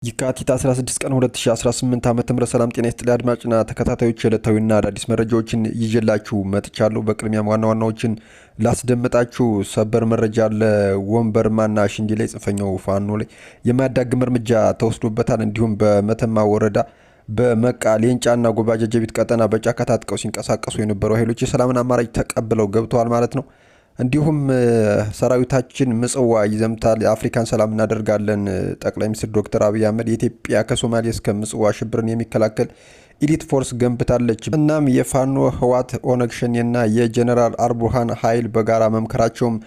የካቲት 16 ቀን 2018 ዓ.ም። ሰላም ጤና ይስጥልኝ አድማጭና ተከታታዮች፣ ዕለታዊና አዳዲስ መረጃዎችን ይዤላችሁ መጥቻለሁ። በቅድሚያም ዋና ዋናዎችን ላስደምጣችሁ። ሰበር መረጃ ለወንበርማና ሽንዲ ላይ ጽንፈኛው ፋኖ ላይ የማያዳግም እርምጃ ተወስዶበታል። እንዲሁም በመተማ ወረዳ በመቃ ሌንጫና ጉባ ጀጀቢት ቀጠና በጫካ ታጥቀው ሲንቀሳቀሱ የነበሩ ኃይሎች የሰላምን አማራጭ ተቀብለው ገብተዋል ማለት ነው። እንዲሁም ሰራዊታችን ምጽዋ ይዘምታል፣ የአፍሪካን ሰላም እናደርጋለን። ጠቅላይ ሚኒስትር ዶክተር አብይ አህመድ የኢትዮጵያ ከሶማሌ እስከ ምጽዋ ሽብርን የሚከላከል elite force ገንብታለች። እናም የፋኖ ህወሓት፣ ኦነግ ሸኔና የጀነራል አልቡርሃን ኃይል በጋራ መምከራቸውም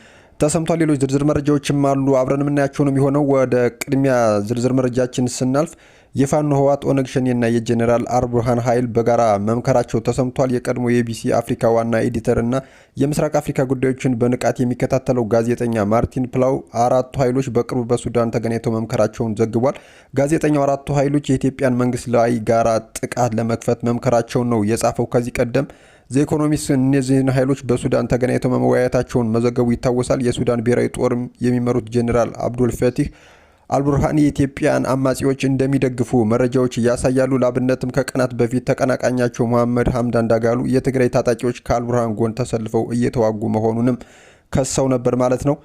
ተሰምቷል። ሌሎች ዝርዝር መረጃዎችም አሉ፣ አብረን የምናያቸው ነው የሚሆነው። ወደ ቅድሚያ ዝርዝር መረጃችን ስናልፍ የፋኖ ህወሓት፣ ኦነግ ሸኔና የጀኔራል አልቡርሃን ኃይል በጋራ መምከራቸው ተሰምቷል። የቀድሞ የቢቢሲ አፍሪካ ዋና editor እና የምስራቅ አፍሪካ ጉዳዮችን በንቃት የሚከታተለው ጋዜጠኛ ማርቲን ፕላው አራቱ ኃይሎች በቅርቡ በሱዳን ተገናኝተው መምከራቸውን ዘግቧል። ጋዜጠኛው አራቱ ኃይሎች የኢትዮጵያን መንግስት ላይ ጋራ ጥቃት ለመክፈት መምከራቸውን ነው የጻፈው። ከዚህ ቀደም ዘ ኢኮኖሚስት እነዚህን ኃይሎች በሱዳን ተገናኝተው መወያየታቸውን መዘገቡ ይታወሳል። የሱዳን ብሔራዊ ጦርም የሚመሩት ጄኔራል አብዱል ፈቲህ አልቡርሃን የኢትዮጵያን አማጺዎች እንደሚደግፉ መረጃዎች ያሳያሉ። ላብነትም ከቀናት በፊት ተቀናቃኛቸው መሐመድ ሀምዳን ዳጋሉ የትግራይ ታጣቂዎች ከአልቡርሃን ጎን ተሰልፈው እየተዋጉ መሆኑንም ከሰው ነበር ማለት ነው።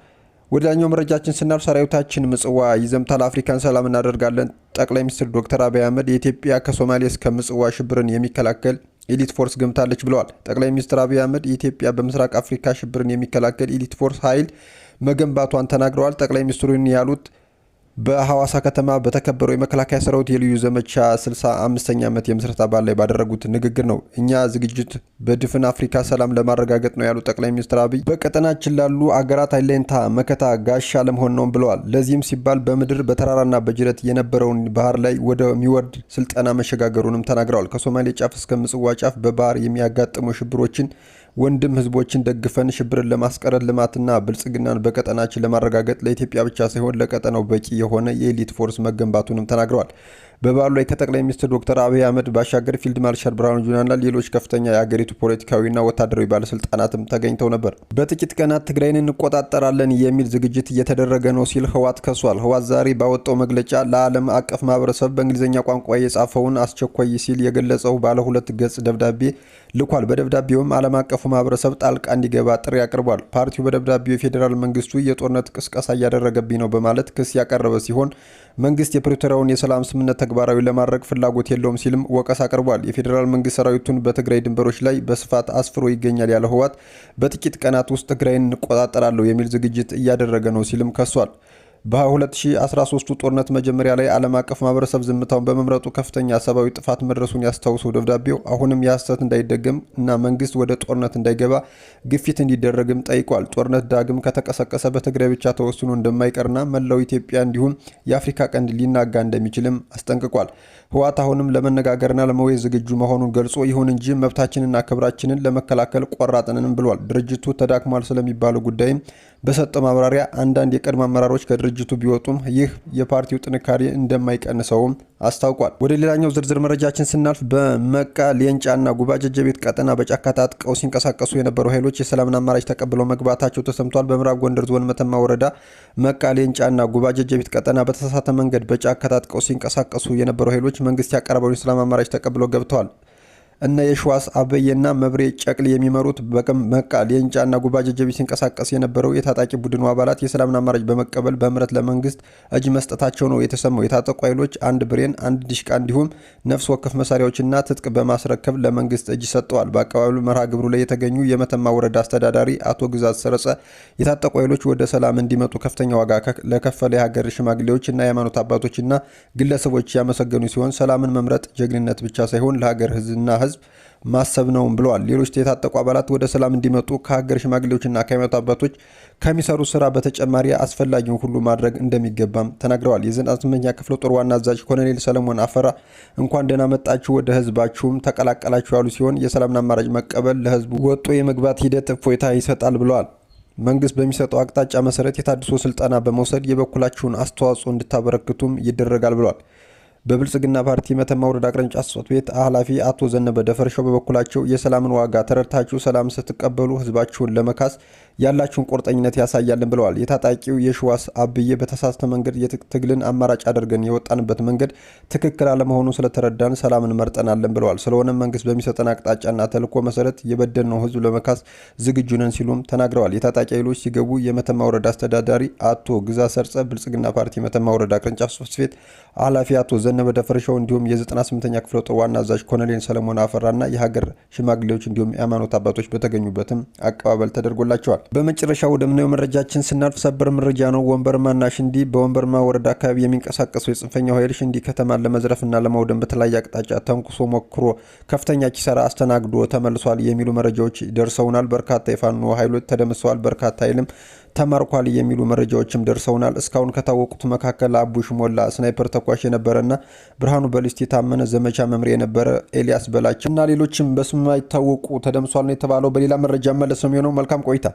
ወደኛው መረጃችን ስናልፍ ሰራዊታችን ምጽዋ ይዘምታል፣ አፍሪካን ሰላም እናደርጋለን። ጠቅላይ ሚኒስትር ዶክተር አብይ አህመድ የኢትዮጵያ ከሶማሌ እስከ ምጽዋ ሽብርን የሚከላከል elite force ገንብታለች ብለዋል። ጠቅላይ ሚኒስትር አብይ አህመድ የኢትዮጵያ በምስራቅ አፍሪካ ሽብርን የሚከላከል elite force ኃይል መገንባቷን ተናግረዋል። ጠቅላይ ሚኒስትሩን ያሉት በሐዋሳ ከተማ በተከበረው የመከላከያ ሰራዊት የልዩ ዘመቻ 65ኛ ዓመት የምስረታ በዓል ላይ ባደረጉት ንግግር ነው። እኛ ዝግጅት በድፍን አፍሪካ ሰላም ለማረጋገጥ ነው ያሉት ጠቅላይ ሚኒስትር አብይ በቀጠናችን ላሉ አገራት አለኝታ፣ መከታ፣ ጋሻ ለመሆን ነው ብለዋል። ለዚህም ሲባል በምድር በተራራና በጅረት የነበረውን ባህር ላይ ወደሚወርድ ስልጠና መሸጋገሩንም ተናግረዋል። ከሶማሌ ጫፍ እስከ ምጽዋ ጫፍ በባህር የሚያጋጥሙ ሽብሮችን ወንድም ህዝቦችን ደግፈን ሽብርን ለማስቀረት ልማትና ብልጽግናን በቀጠናችን ለማረጋገጥ ለኢትዮጵያ ብቻ ሳይሆን ለቀጠናው በቂ የሆነ የ elite force መገንባቱንም ተናግረዋል። በበዓሉ ላይ ከጠቅላይ ሚኒስትር ዶክተር አብይ አህመድ ባሻገር ፊልድ ማርሻል ብርሃኑ ጁላና ሌሎች ከፍተኛ የአገሪቱ ፖለቲካዊና ወታደራዊ ባለስልጣናትም ተገኝተው ነበር። በጥቂት ቀናት ትግራይን እንቆጣጠራለን የሚል ዝግጅት እየተደረገ ነው ሲል ህወሓት ከሷል። ህወሓት ዛሬ ባወጣው መግለጫ ለዓለም አቀፍ ማህበረሰብ በእንግሊዝኛ ቋንቋ የጻፈውን አስቸኳይ ሲል የገለጸው ባለ ሁለት ገጽ ደብዳቤ ልኳል። በደብዳቤውም ዓለም አቀፉ ማህበረሰብ ጣልቃ እንዲገባ ጥሪ አቅርቧል። ፓርቲው በደብዳቤው የፌዴራል መንግስቱ የጦርነት ቅስቀሳ እያደረገብኝ ነው በማለት ክስ ያቀረበ ሲሆን መንግስት የፕሪቶሪያውን የሰላም ስምምነት ተግባራዊ ለማድረግ ፍላጎት የለውም ሲልም ወቀሳ አቅርቧል። የፌዴራል መንግስት ሰራዊቱን በትግራይ ድንበሮች ላይ በስፋት አስፍሮ ይገኛል ያለ ህወሓት በጥቂት ቀናት ውስጥ ትግራይን እንቆጣጠራለሁ የሚል ዝግጅት እያደረገ ነው ሲልም ከሷል። በ2013 ጦርነት መጀመሪያ ላይ ዓለም አቀፍ ማህበረሰብ ዝምታውን በመምረጡ ከፍተኛ ሰብአዊ ጥፋት መድረሱን ያስታውሰው ደብዳቤው አሁንም የሐሰት እንዳይደገም እና መንግስት ወደ ጦርነት እንዳይገባ ግፊት እንዲደረግም ጠይቋል። ጦርነት ዳግም ከተቀሰቀሰ በትግራይ ብቻ ተወስኖ እንደማይቀርና መላው ኢትዮጵያ እንዲሁም የአፍሪካ ቀንድ ሊናጋ እንደሚችልም አስጠንቅቋል። ህወሓት አሁንም ለመነጋገርና ለመወያየት ዝግጁ መሆኑን ገልጾ ይሁን እንጂ መብታችንና ክብራችንን ለመከላከል ቆራጥንንም ብሏል። ድርጅቱ ተዳክሟል ስለሚባለው ጉዳይም በሰጠው ማብራሪያ አንዳንድ የቀድሞ አመራሮች ከድርጅቱ ቢወጡም ይህ የፓርቲው ጥንካሬ እንደማይቀንሰውም አስታውቋል። ወደ ሌላኛው ዝርዝር መረጃችን ስናልፍ በመቃ ሌንጫና ጉባ ጀጀቤት ቀጠና በጫካ ታጥቀው ሲንቀሳቀሱ የነበሩ ኃይሎች የሰላምን አማራጭ ተቀብለው መግባታቸው ተሰምቷል። በምዕራብ ጎንደር ዞን መተማ ወረዳ መቃ ሌንጫና ጉባ ጀጀቤት ቀጠና በተሳሳተ መንገድ በጫካ ታጥቀው ሲንቀሳቀሱ የነበሩ ኃይሎች መንግስት ያቀረበውን የሰላም አማራጭ ተቀብለው ገብተዋል። እነ የሸዋስ አበየና መብሬ ጨቅል የሚመሩት በመቃ ሌንጫና ጉባ ጀጀቢት ሲንቀሳቀስ የነበረው የታጣቂ ቡድኑ አባላት የሰላምን አማራጭ በመቀበል በምህረት ለመንግስት እጅ መስጠታቸው ነው የተሰማው። የታጠቁ ኃይሎች አንድ ብሬን፣ አንድ ዲሽቃ እንዲሁም ነፍስ ወከፍ መሳሪያዎችና ትጥቅ በማስረከብ ለመንግስት እጅ ሰጥተዋል። በአቀባበሉ መርሃ ግብሩ ላይ የተገኙ የመተማ ወረዳ አስተዳዳሪ አቶ ግዛት ሰረጸ የታጠቁ ኃይሎች ወደ ሰላም እንዲመጡ ከፍተኛ ዋጋ ለከፈለ የሀገር ሽማግሌዎች እና የሃይማኖት አባቶችና ግለሰቦች ያመሰገኑ ሲሆን ሰላምን መምረጥ ጀግንነት ብቻ ሳይሆን ለሀገር ህዝብና ህዝብ ማሰብ ነው ብለዋል። ሌሎች የታጠቁ አባላት ወደ ሰላም እንዲመጡ ከሀገር ሽማግሌዎችና ከሃይማኖት አባቶች ከሚሰሩ ስራ በተጨማሪ አስፈላጊውን ሁሉ ማድረግ እንደሚገባም ተናግረዋል። የ98ኛ ክፍለ ጦር ዋና አዛዥ ኮሎኔል ሰለሞን አፈራ እንኳን ደህና መጣችሁ፣ ወደ ህዝባችሁም ተቀላቀላችሁ ያሉ ሲሆን የሰላምን አማራጭ መቀበል ለህዝቡ ወጦ የመግባት ሂደት እፎይታ ይሰጣል ብለዋል። መንግስት በሚሰጠው አቅጣጫ መሰረት የታድሶ ስልጠና በመውሰድ የበኩላችሁን አስተዋጽኦ እንድታበረክቱም ይደረጋል ብለዋል። በብልጽግና ፓርቲ መተማ ወረዳ ቅርንጫፍ ጽሕፈት ቤት ኃላፊ አቶ ዘነበ ደፈርሻው በበኩላቸው የሰላምን ዋጋ ተረድታችሁ ሰላም ስትቀበሉ ህዝባችሁን ለመካስ ያላችሁን ቁርጠኝነት ያሳያልን ብለዋል። የታጣቂው የሸዋስ አብዬ በተሳሳተ መንገድ የትግልን አማራጭ አድርገን የወጣንበት መንገድ ትክክል አለመሆኑ ስለተረዳን ሰላምን መርጠናለን ብለዋል። ስለሆነም መንግስት በሚሰጠን አቅጣጫና ተልዕኮ መሰረት የበደልነው ህዝብ ለመካስ ዝግጁ ነን ሲሉም ተናግረዋል። የታጣቂ ኃይሎች ሲገቡ የመተማ ወረዳ አስተዳዳሪ አቶ ግዛ ሰርጸ፣ ብልጽግና ፓርቲ መተማ ወረዳ ቅርንጫፍ ጽሕፈት ቤት ኃላፊ አቶ ዘነበ ደፈርሻው እንዲሁም የ98ኛ ክፍለ ጦር ዋና አዛዥ ኮሎኔል ሰለሞን አፈራና የሀገር ሽማግሌዎች እንዲሁም የሃይማኖት አባቶች በተገኙበትም አቀባበል ተደርጎላቸዋል። በመጨረሻ ወደምናየው መረጃችን ስናልፍ ሰበር መረጃ ነው። ወንበርማና ሽንዲ በወንበርማ ወረዳ አካባቢ የሚንቀሳቀሰው የጽንፈኛው ኃይል ሽንዲ ከተማን ለመዝረፍና ለማውደም በተለያየ አቅጣጫ ተንኩሶ ሞክሮ ከፍተኛ ኪሳራ አስተናግዶ ተመልሷል የሚሉ መረጃዎች ደርሰውናል። በርካታ የፋኖ ኃይሎች ተደምሰዋል፣ በርካታ ኃይልም ተማርኳል የሚሉ መረጃዎችም ደርሰውናል። እስካሁን ከታወቁት መካከል አቡሽ ሞላ ስናይፐር ተኳሽ የነበረና ብርሃኑ በሊስት የታመነ ዘመቻ መምሪያ የነበረ ኤልያስ በላቸው እና ሌሎችም በስም የማይታወቁ ተደምሷል ነው የተባለው። በሌላ መረጃ መለስ ነው የሚሆነው። መልካም ቆይታ።